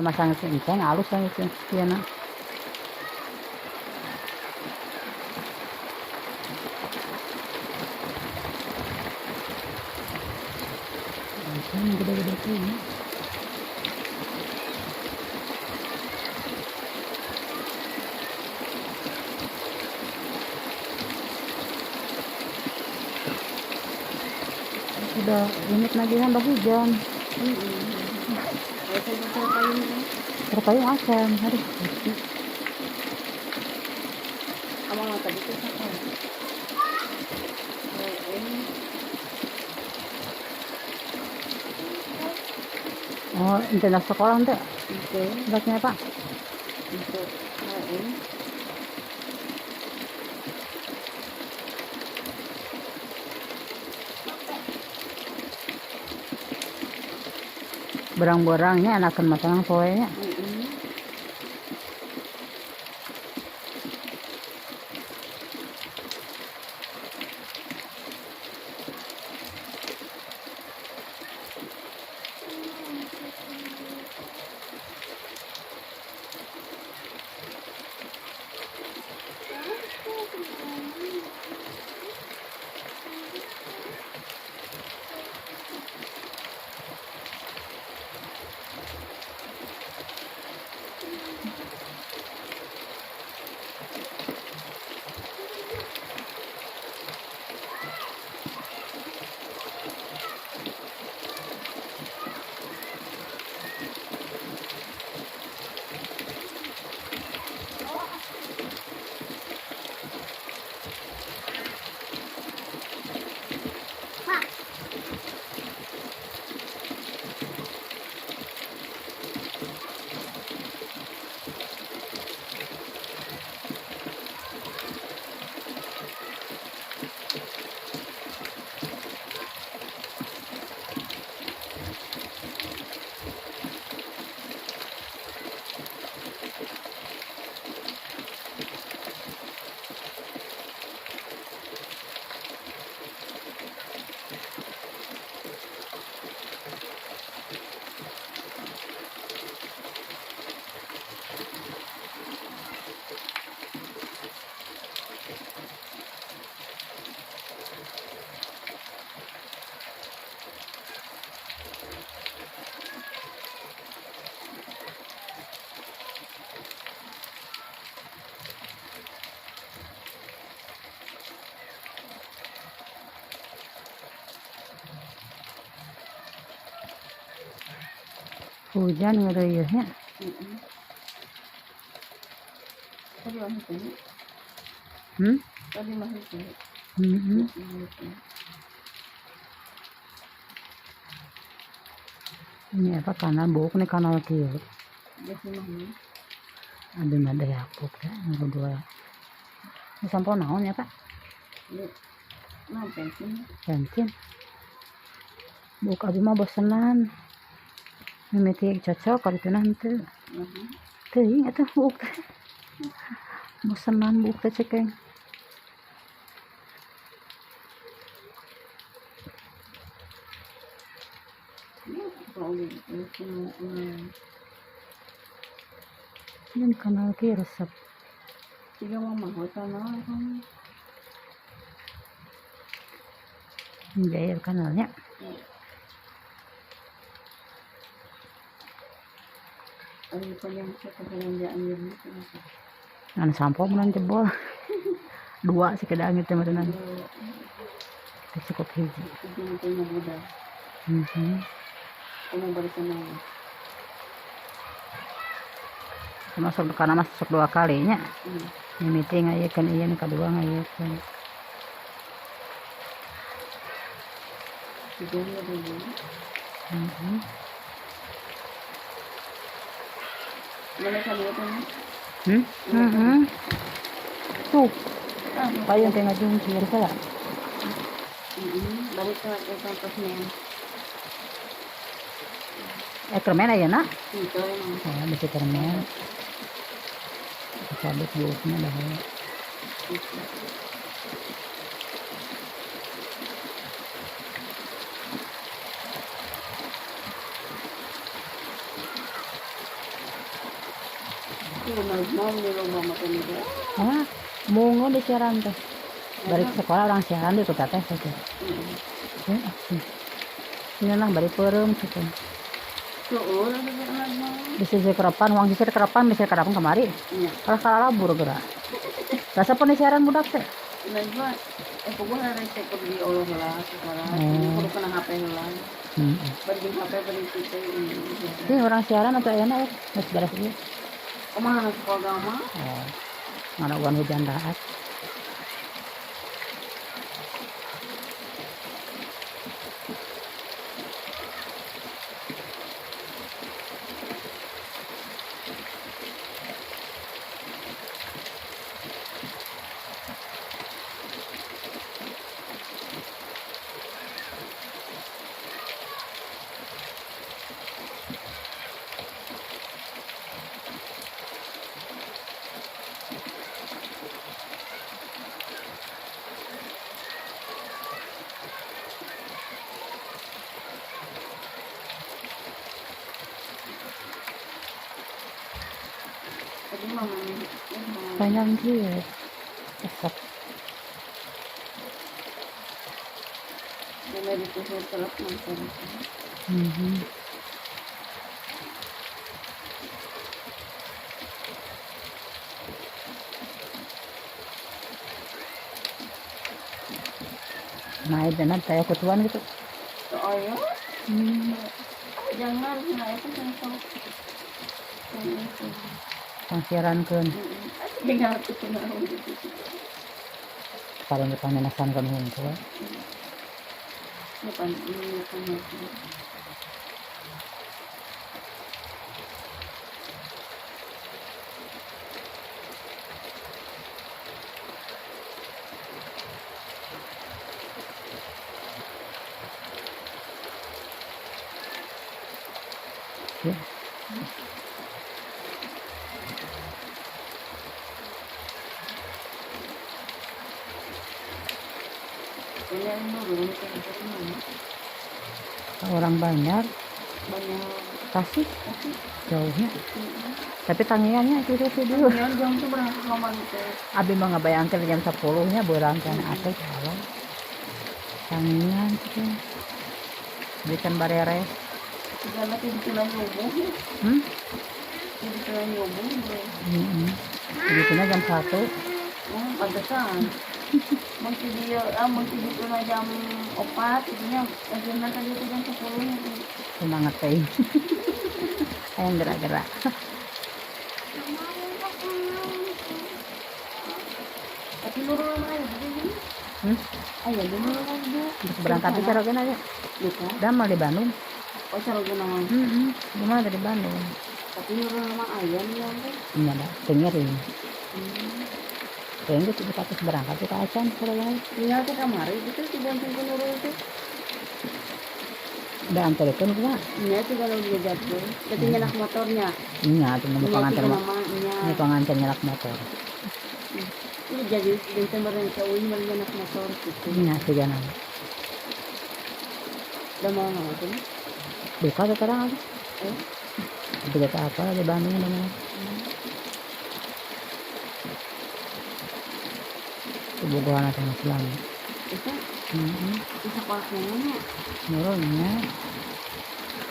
Masang si enceng alus lah itu ieu na. Enceng gede-gede tuh ini. Udah limit lagi nambah hujan. Terpayung acan, aduh. Oh, internet sekolah ente. Beratnya Pak. Berang-berangnya anakan matang poe nya. Hujan ngeureuyeuh nya. Hmm? Hmm. Ini apa kanal buuk nih kanal kieu. Ada nada yapuk ya, nomor dua. Ini sampo naon ya, Pak? Nah, bensin. Bensin. Buuk abi mah bosenan. Mimiti cocok kalau itu nanti. Teuing atuh buuk teh. Bosenan buuk teh cekeng. Ini kanal ki resep. Tiga mama hotel naon. Jair kanalnya. Anu sampo mun jebol. Dua sih kada angin teh meureunana. Cukup hiji. Masuk karena masuk dua kalinya. Mimiti ngayekeun ieu nu kadua ngayekeun. Tuh. Payung teh ngajungkir salah. Balik ke kermen. Kermen ayeuna? Itu. Oh, bisi kermen. Cabut buukna bahaya. Ah, mungo di siaran teh. Balik sekolah orang siaran di kota teh saja. Ya, ini lah balik peureum gitu. Bisa sisir kerepan, uang sisir kerepan, bisa kerepan kemari. Kalau salah labur gerak. Rasa pun di siaran budak teh. Ini orang siaran atau enak ya? Masih beres ini. Kumaha sekolah mah? Oh. Mana uang hujan daat. Panjang gitu. Esok. Nah, itu nanti saya kutuan gitu. Oh ya? Jangan, nah itu sensor. Pangsiarankeun. Kalau depan menasan kan hungkul. Ya. Orang banyak, kasih jauhnya, tapi tangiannya itu dulu. Abi mah ngabayangkeun jam 10 nya beurang kan atuh kalau tangian gitu. Berikan bareres. Begitunya jam 1. Pantesan. Mungkin dia, mungkin itu jam 4, itunya akhirnya tadi itu jam 10. Semangat teh. Ayo gerak-gerak. Tapi nurul aja begini. Ayo dulu aja. Berangkat ke Carogen aja. Damel di Bandung. Oh, Carogen mah. Gimana dari Bandung? Tapi nurul mah ayam ya. Iya, dah, dengerin. Kayaknya kita harus berangkat ke acan Carogen. Tinggal ke kamari itu si bonceng ke nurul itu. Udah antarkan kumaha? Iya, itu kalau dia jatuh. Berarti nyelak motornya. Iya, itu mau pengantar. Ini pengantar nyelak motor. Ini jadi benteng bareng kawin bareng nyelak motor gitu. Iya, sejalan. Udah mau ngomong? Buka sekarang aja. Tidak apa di Bandung namanya. Bogohan atau Islam. Itu? Bisa kolaknya. Nurulnya.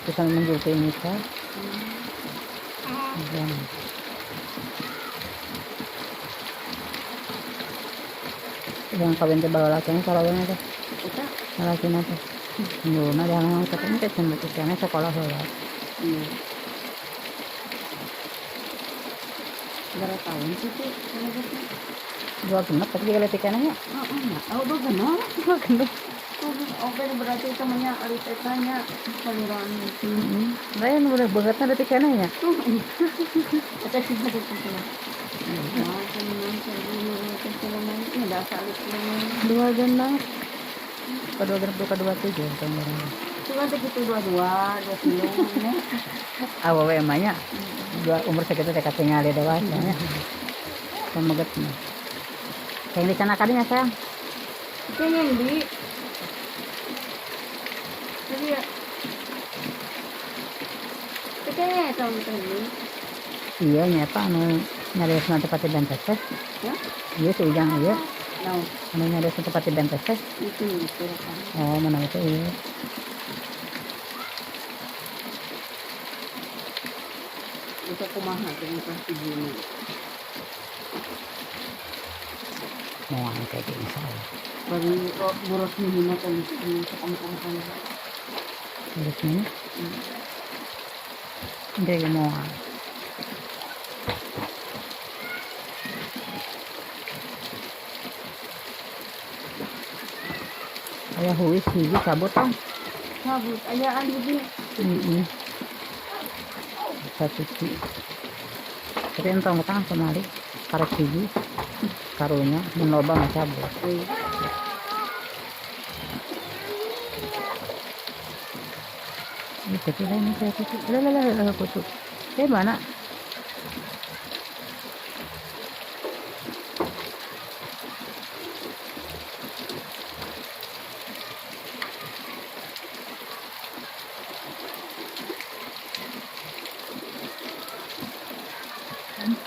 Kita menjual ini kan. Yang kawin teh bawa lakinya kalau teh. Eta? Lakina teh. Nurulna dia ngomong katanya teh cuma teh sekolah heula. Iya. Berapa tahun sih teh? 2 genep tapi juga letih kenanya. Oh, 2 genep. 2 genep. Oke, berarti temannya alitetanya saliran. Lain udah bangetnya letih kenanya. Eta sih ada tuh. 2 genep. 2 genep 2 27 tahun. Cuma segitu 22, 29. Awewe mah nya. Dua umur segitu teh katingali dewasa nya. Pameget mah. Yang di sana kadinya sayang. Itu yang di. Jadi ya. Itu kayaknya tahun ini. Iya nya apa anu nyarios nanti pati bentes teh. Ya? Iya si Ujang iya. No, Anu nyarios nanti pati bentes teh. Itu kan. Oh, mana itu iya. Itu kumaha jeung pasti gini. Mau kayak gini insyaallah. Bari boros mihina kan di kampung kan. Terus ini. Dia mau. Aya huis hiji cabut ah. Cabut ayaan hiji. Heeh. Satu. Tapi entong utang kemari karek hiji karunya mun loba mah cabut. Ini kutu lain ini kutu. Lah lah lah kutu. Eh mana?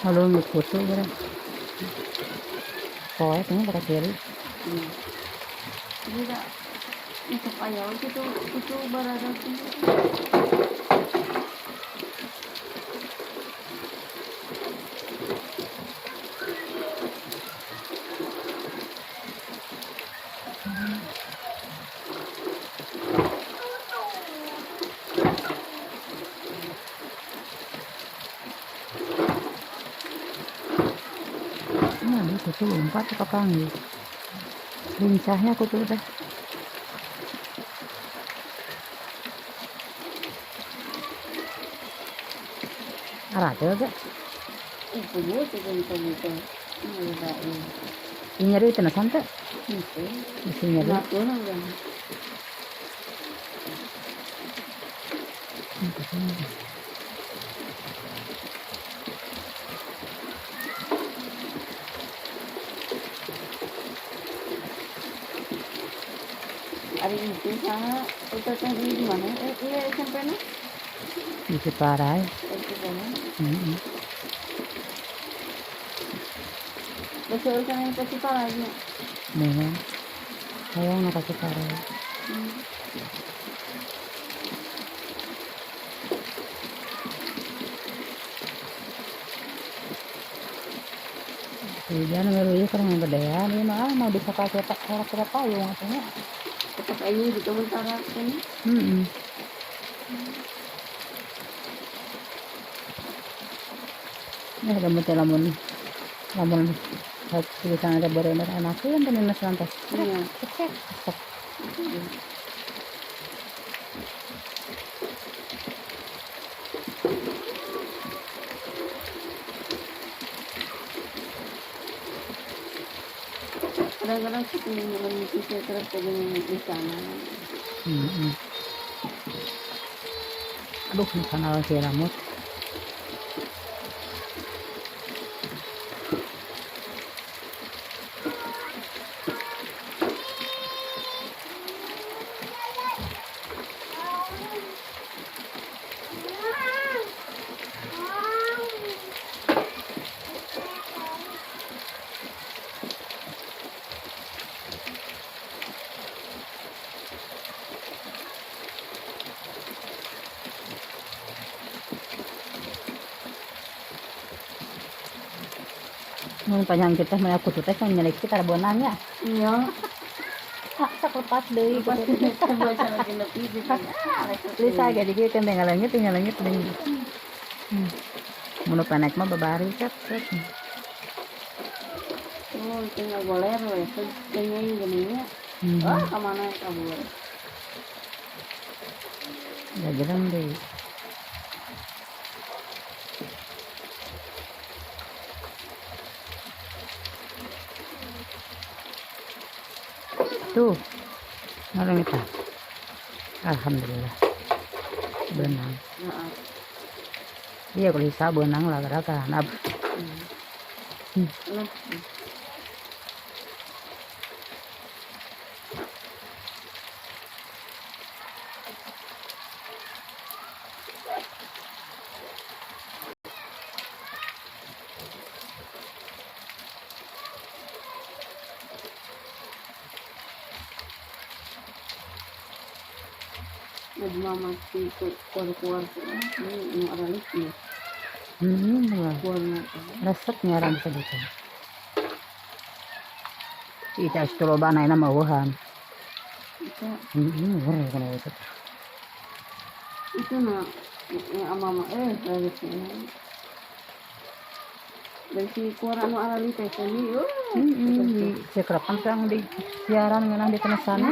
Kalau nggak kutu berarti. Pokoknya ini pakai ciri. Jadi tak itu payah itu berada sini. Nah, ini kutu lompat ke panggil. Lincahnya kutu teh. Arah tuh Itu itu itu itu. Ini nyeri itu santai. Itu. Isi nyeri. Hari itu sama itu tadi di mana? Iya SMP na? Di Ciparai. Ciparai. Heeh. Besok kan ke Ciparai nya. Iya. Saya nggak ke Ciparai. Iya, nomor ieu kurang gedean ieu mah mau bisa pakai kira-kira payung atuh. Tetap aja gitu bentar ini. Ya, lamun teh lamun lamun tulisan ada berenang enakeun teh minus lantas. Iya. Cek cek. Kadang-kadang sih ingin bisa terus pengen di sana. Aduh, sana si ramut. Mun panjang kita mah aku teh kan nyelek kita bonanya. Iya. Sok lepas deui Lepas gitu. Lisa jadi kieu kan tinggal leungit deui. Mun panek mah babari cat. Oh, tinggal goler we, tinggal gini nya. Wah, ka mana kabur. Ya gerem deui. Tuh, nolong kita. Alhamdulillah. Benang. Iya kalau bisa benang lah geraka. Nah. Nagmamati kuar-kuar ko. Ini aralit niya. Kuar na. Resep ngaran sa dito. Ita astuloba na ina mauhan. Ito. Wala ko na ito. Ito na. Yung amama. Ralit niya. Dan si kuar ano aralit ay sani. Di sang di siaran nga nang di kana sana.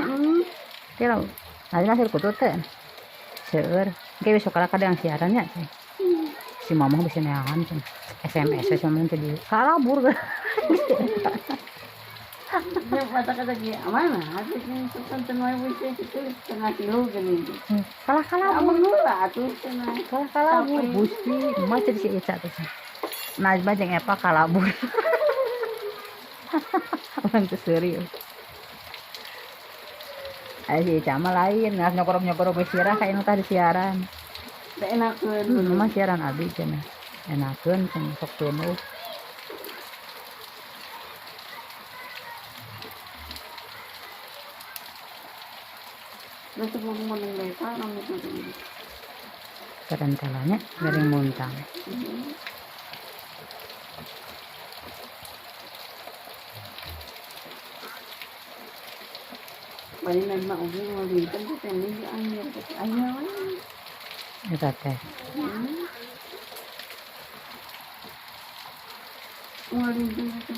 Pero nanti nasir kutut teh. Seur. Kayak besok kala kadang siarannya sih. Si mama bisa neangan cen. SMS si mama tadi kalabur. Dia kata-kata dia, mana? Aku ni sultan tenai wisi itu setengah kilo gini. Kalah kalabur. Abang nula tuh setengah. Kalah kalabur. Gusti, mah jadi si Ica tuh. Najma jeung Epa kalabur. Orang tuh serius. Ayo si Ica mah lain, nggak nyokorok-nyokorok sirah kayak nu tadi siaran. Da enakeun. Mah siaran abi cenah. Enakeun cenah sok penuh. Da sebelum menang desa rame tuh. Kerentalanya dari muntang. Bali Najma oge ngalinten teh teh di anjir teh aya we. Eta teh. Ngalinten teh.